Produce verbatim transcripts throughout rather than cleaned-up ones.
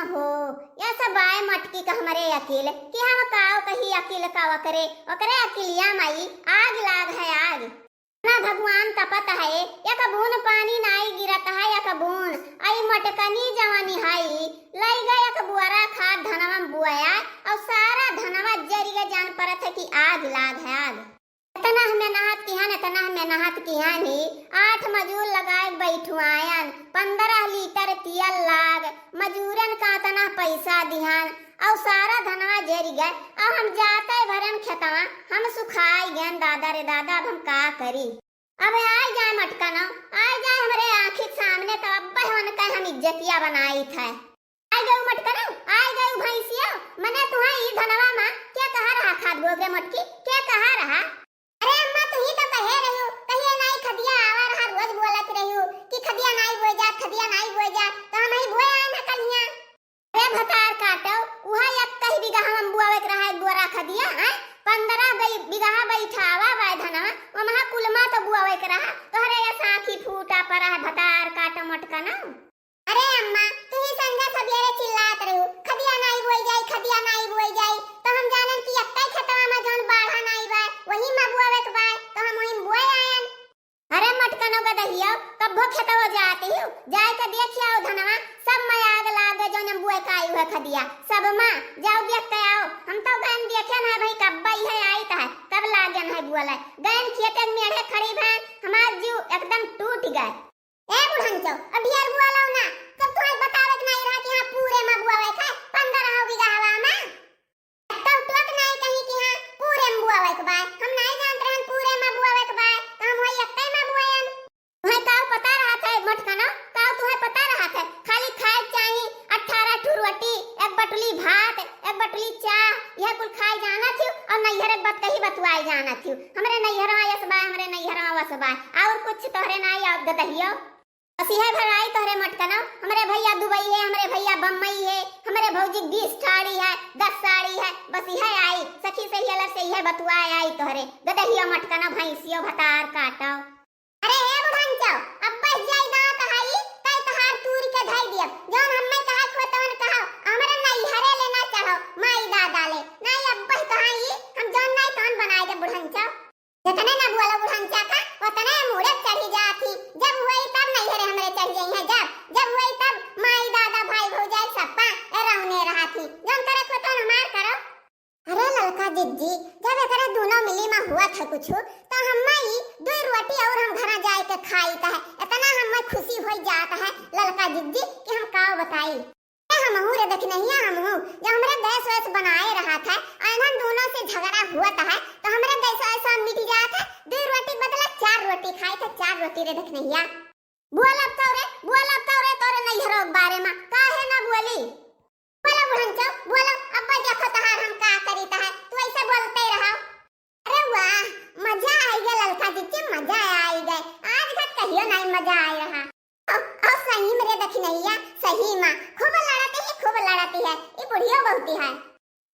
हो, या सब आए मटकी का हमरे अकिल, कि हम काव कही अकिल का ओकरे, ओकरे अकिलिया माई आग लाग है आग। ना भगवान तपत है, एक बून पानी नाई गिरत है, एक बून। आई मटकनी जवानी हाई, लई गए एक बुअरा खाद धनवा में बुआया, और सारा धनवा जरिए जान परत है कि आग लाग है आग। इतना हमें नहात किहान, इतना हमें नहात किहान ही, आठ मजूर लगाए बैठुआयन, पन्द्रह लीटर तियल लाग, मजूरन का इतना पैसा दिहान, और सारा धनवा जरि गए, और हम जाते भरन खेतवा, हम सुखाई गएन दादा रे दादा, अब हम का करी? अब आई जाए मटकनो, आई जाए हमरे आँखी के सामने, तो अब्बे उनका हम इज्जतिया बनाई थे। आई गयू मटकनो, आई गयू भैंसियो, मने तुहा ई धनवा मा के कहा रहा खाद बोबे मटकी, के कहा रहा? अरे अम्मा, तुही तो कहे रहियो, कहिए नाई खदिया आवा रहा, रोज बोलत रहियो कि खदिया नाई बोए जात, खदिया नाई बोए जात, तो हम ही बोए आए ना कलिया। अरे भतार काटो, उहा एक कही बिगहा में बुआवे के रहा एक बोरा खदिया, हैं? पन्द्रह बई-, बिगहा बैठावा बाय धनवा, ओमहा कुलमा तो बुआवे के रहा, तोहरे या साखी फूटा परा है भतार काटो मटकनो। अरे अम्मा, तुही संझा सबेरे चिल्लात रहू, "खदिया नाई बोई जाई, खदिया नाई बोई जाई।" तो हम जानन कि एक्कै खेतवा में जौन बाढ़ा नाई बाय, वही में बोवे के बाय, तो हम वही में बोए आयन। अरे मटकनो गदहियो, कब्बो खेतवा जाती हूँ, जाए के देखिया ओ धनवा, सब में आग लाग गए, जौन हम बोए के आई हुए खदिया, सब में, जाओ देख के आओ। हम तो गयन देखे ना भाई, कब्बा ही है आई तो है, कब लागन है बोले, गयन खेते में मेढ़े खड़ी भैन, हमार जीव एकदम टूट गए। ए बुढ़ंचो, अब ढेर बोलो ना। जब तुम्हें बतावे के नहीं रहा कि हाँ पूरे में बोवे के, पन्द्रह बीघा हवा में। तब तो के नहीं कहीं कि हाँ पूरे में बोवे के बाय। हम नहीं जानत रहन पूरे में बोवे के बाय, तो हम वही एक्कै में बोएन। तुम्हें काव पता रहा था मटकनो, काव तुम्हें पता रहा था? खाली खाए चाही अठारह ठू रोटी, एक बटुली भात, एक बटुली चाह, यह कुल खाए जाना थी और नैहर एक बात कही बतुआए जाना थी। हमरे नैहरवा यस बाय, हमरे नैहरवा वस बाय, और कुछ तोहरे नाई आवत गदहियो। बस इहे भर आई तोहरे मटकनो, हमरे भैया दुबई है, हमरे भैया बम्बई है, हमरे भौजी बीस ठाड़ी है, दस साड़ी है, बस इहे आई, सखी सहेलर से इहे बतुआए आई तोहरे, गदहियो मटकनो, भैंसियो भतार काटो। अरे हे बुढ़ंचो, अब बस जाई दांत हई, कई तहार तूर के धई दियब, जौन हम्मे कहा खोतवन कहो, हमरे नैहरे ले ना चढ़ो, माई दादा ले, नाई अब बस कहाँ ई, हम जौन नाई तौन बनाए दे बुढ़ंचो। जतने ना बोलो बुढ़ंचा का, ओतने मूड़े चढ़ी जात ही। जब हुई तब नैहरे हमरे चढ़ जाई हैं, जब, जब हुई तब माई दादा भाई भौजाई सब पा ए रौने रहा थी। जौन करे को तौन हमार करो। अरे ललका जिज्जी, जब एकरे दोनों मिली में हुआ था कुछ, तो हम माई दो रोटी और हम घरा जाए के खाई त है। इतना हम खुशी हो जात है ललका जिज्जी कि हम काव बताई। हमहू रे दखिनहिया हमहू, जब हमरे गैस वैस बनाए रहत है, आ इन्हन दोनों से झगड़ा हुअत है, तो हमरे गैस वैस मिट जात है, दो रोटी बदला चार रोटी खाए थे, चार रोटी रे दखिनहिया। बोल अब तो रे, बोल अब तो रे, तोरे नैहरों के बारे में, काहे ना बोली? बोलो बुढ़ंचो, बोलो, अब देखो तहार हम का करी तहार, तू ऐसे बोलते रहो। अरे वाह, मजा आई गया ललका जिज्जी, मजा आई गए। आज का कहियो नहीं मजा आए रहा। अब, अब सही में रे दखिनैया, सही में खूब लड़ती है, खूब लड़ती है। ई बुढ़ियो बहुती है।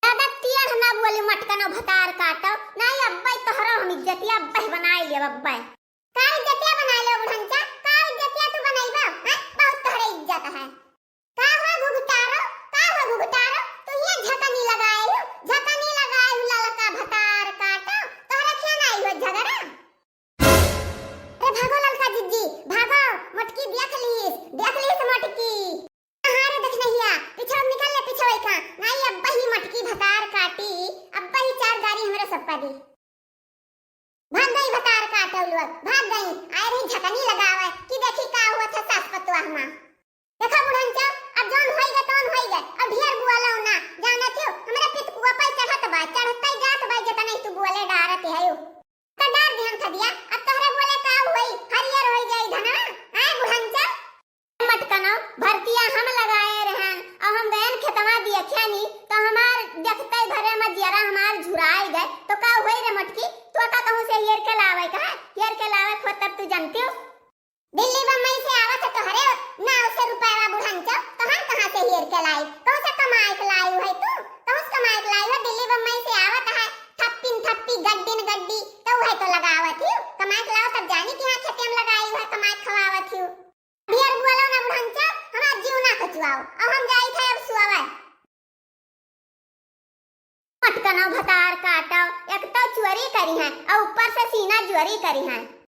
ज्यादा टेढ़ ना बोली मटकनो भतार काटो, नहीं अब्बे तोहरो हम इज्जतिया अब्बे बनाए लेब अब्बे। का इज्जतिया बनाए लेब बुढ़ंचा, का इज्जतिया तू बनैबा, हैं? बहुत तोहरे इज्जत है। का हो घुघटारो, का हो घुघटारो, तू ये झकनी लगाए हो, झकनी लगाए हो ललका भतार काटो, तोहरा क्या ना आई हो झगड़ा? अरे भागो ललका जिज्जी, भागो, मोटकी देख लीस, देख लीस मोटकी। हाँ रे दखिनहिया, पीछे निकल ले पीछे का, नाई अब्बा ही मोटकी भतार काटी, अब्बा ही चार गारी हमरे सबका दी। भाग गई भतार काटो लोग, भाग गई। आए रही झकनी लगावे कि देखी का हुआ था सास पतुआ हमा। देखो बुढ़ंचा, अब जौन होई गए तौन होई गए, अब ढेर बोलो ना। जाने थियो, हमरे पितकुआ पे चढ़त बा, चढ़ते जात बा, जितना ही तू बोले डारत है यू। तो डार दिहन खदिया, अब तोहरे बोले का होई, हरियर होई जाई धनवा। आए बुढ़ंचा। मटकनो, भरतिया हम लगाए रहन, और हम गयन खेतवा दियखिया नी, तो हमार देखते भरे में जियरा हमार झुराए गए। तो का होई रे मटकी, तो का कहूँ से हेर के लावे का है? हेर के लावे खो तब तू जानती हो। दिल्ली बम्बई से आवत है तोहरे नाव से रुपया बुढ़ंचो, तो हम कहाँ से हेर के लाई? कहूँ से कमाए के लाई है तू? कहूँ से कमाए के लाई हो? दिल्ली बम्बई से आवत है, थप्पिन थप्पी, गड्डिन गड्डी, तो वह तो लगावत ही। कमाए के लाओ तब जानी कि हाँ खेते में लगाई है, कमाए के खवावत ही। ढेर बोलो ना बुढ़ंचा, हमार जीव ना कचुआओ। अब हम जाई थे अब सुआ आवे। मटकनो भतार काटो, एक तो चोरी करिहैं अउर ऊपर से सीना जोरी करिहैं।